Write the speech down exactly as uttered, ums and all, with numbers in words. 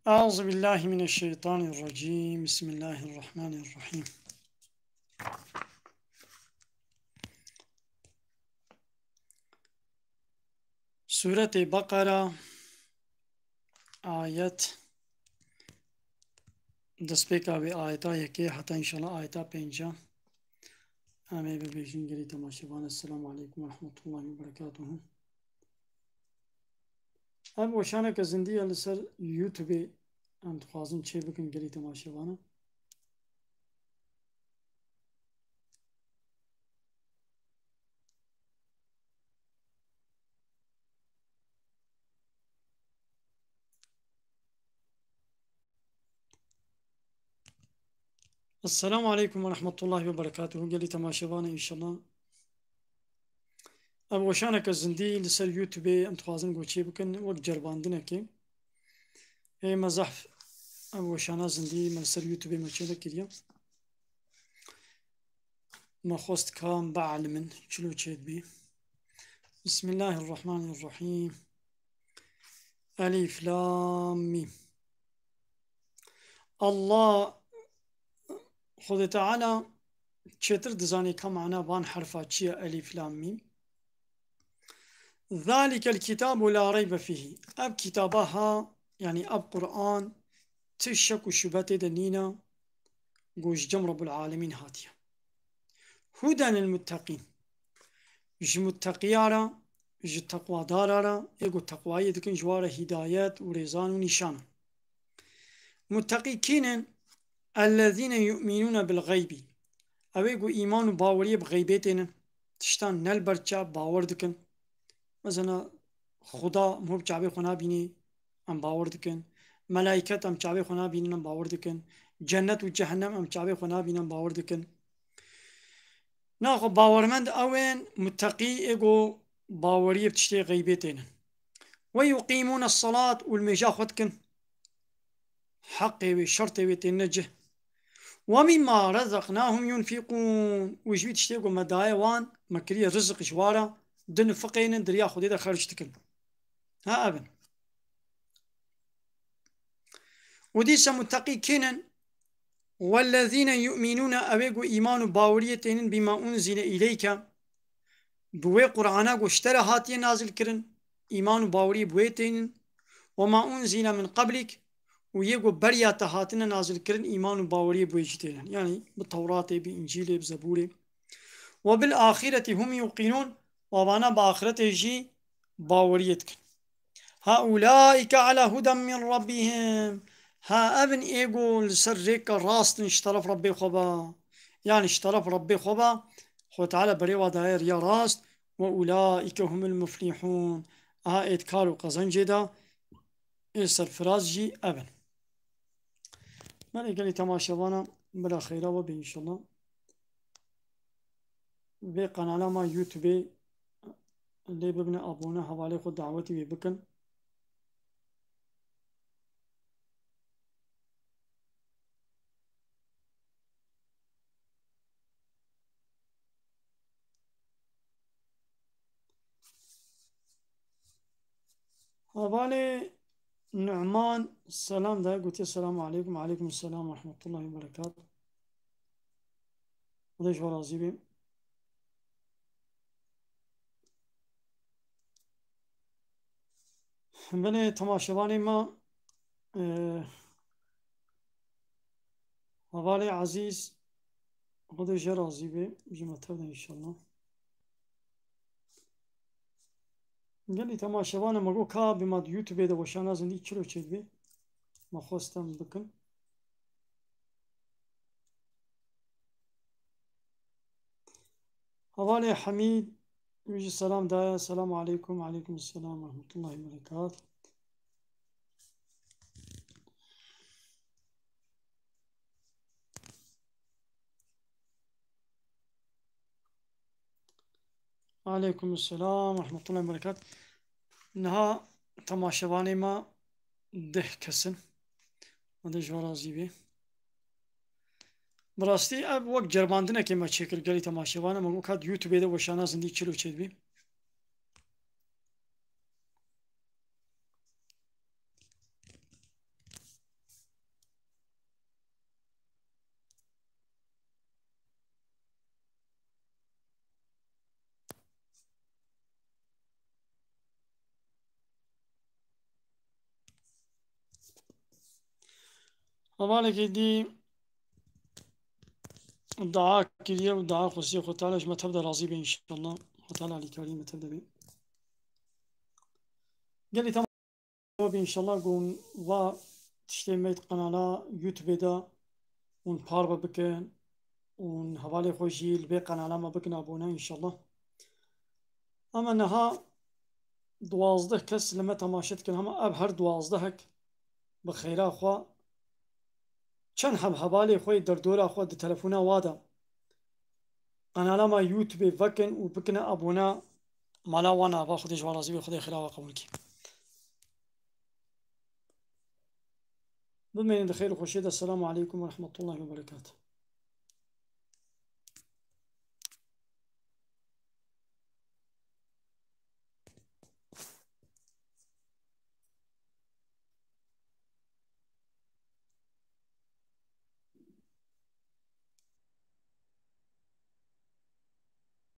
Euzu billahi mineşşeytanirracim. Bismillahirrahmanirrahim. Sûretê Beqera, ayet, destpêka wê ayeta yekê heta înşallah ayeta pênca. Em ê bibêjin gelî temaşevan, Esselamu aleykum ve rahmetullahi ve berekatuhu. Ev weşaneke zindî ye li ser YouTubeê, em dixwazin çê bikin gelî temaşevana. Esselamu aleykum ve rahmetullahi ve berekatuhu. Gelî temaşevana înşallah. Ev weşaneke zindî li ser YouTubeê em dixwazin ku çê bikin, wek ceribandinekê. Ê me zehf ev weşana zindî me li ser YouTubeê me çê nekiriye. Me xwest ka em bielimin, çilo çê dibî. Bismillahirrahmanirrahim. Elîf Lam Mîm. Allah, Xwedê Teala çêtir dizanî ka mana van herfa çi ye, Elîf Lam Mîm. Zalikel kitabu la reybe fîhî. Ev kitaba ha, yanî ev Quran, ti şek û şubhe tê de nîne, ku ji cem Rabbul Alemîn hatiye. Huden lil mutteqîn. Ji mutteqiya re, ji teqwadara re, ê ku teqwayê dikin, ji wa re hîdayet û rêzan û nîşan in. Mutteqî kî ne? Ellezîne yu'minûne bil xeybî. Ew ê ku îman û baweriyê bi xeybê tênin. Tiştan ne li ber çav bawer dikin. Mesela Xuda em bi çavê xwe nabînî, em bawer dikin. Melayket em çavê xwe nabînin, em bawer dikin. Cennet û cehennem em çavê xwe nabînin, em bawer dikin. Naxwe bawermend ew ên mutteqî ê ku baweriyê bi tiştê xeybê tênin. Ve yuqîmûne salat û li mêja xwe dikin. Heqê wê, şertê wê têne cih. Ve mîmma rezaqnahum yunfiqûn. Û ji wî tiştê ku me daye wan, me kiriye rizik ji wa re, dinifiqênin, di riya Xwedê de xerc dikin. Ha, ev in. Û dîsa mutteqî kî ne? Wellezîne yu'minûne, ew ê ku îman û baweriyê tênin, bîma unzîle îleyke, bi wê Qur'ana ku ji te re hatiye nazil kirin, îman û baweriyê bi wê tênin, we ma unzîle min qeblîk, û yê ku beriya te hatine nazil kirin, îman û baweriyê bi wê jî tênin. Yanî bi Tewratê, bi Încîlê, bi Zebûrê. Ve bil axîretî hum yuqînûn, û vana bi axîretê jî baweriyê dikin. Haulaîke ala huden min rabbihim. Ha ev in ê ku li ser rêka rast in ji teref Rebbê xwe ve. Yanî ji teref Rebbê xwe ve, Xwe Teala berê wa daye riya rast. Ve ulaîke humul muflihûn. Aha ê di kar û qezencê de ê serfiraz jî ev in. Belê gelî temaşevana bila xeyra we bê înşallah. Vê qenala me YouTubeê lê bibine abone, hevalê xwe dawetî wê bikin. Hevalê Nu'man selam da, gotiye, "Selamu aleykum." "Aleykum selam ve rahmetullahi ve berekatuh." Xwedê ji we razî be. Belê temaşevanê me, e, hevalê ezîz, Xwedê ji razî be, ji me tev de înşallah. Gelî temaşevana me got ka bi ma di YouTubeê de weşana zindî çilo çêdibê. Me xwest em bikin. Hevalê Hemîd, wî jî selam daye. Selamu aleykum. Aleykum selam ve rahmetullahi ve berekatuh. Aleykum selam ve rahmetullahi ve berekatuh. Niha temaşevanê me deh kes in. Xwedê ji we razî be. Bi rastî ev wek ceribandinekê me çêkir gelî temaşevana me got ka di YouTubeê de weşana zindî çilo çêdibî. Hevalekî dî dua kiriye û dua xwestiye Xwe Teala ji me tev de razî be înşallah. Xwe Teala alîkarî me tev de be. Gelî tamam be înşallah ku hûn va tiştê me di qenala YouTube de hûn parve bikin û hevalê xwe jî li vê qenala me bikin abone înşallah. Ama niha duwazdeh kes li me temaşe dikin, hema ev her duwazdehek bi xêra xwe çend heb hevalê xwe yê derdora xwe di telefona wa de qenala me YouTubeê vekin û bikine abone, mala wan ava Xwedê ji wan razî be, Xwedê xêra we qebûl kî. Bimênin di xêr û xweşiyê de. Selamu aleykum ve rahmetullahi ve berekatuhu.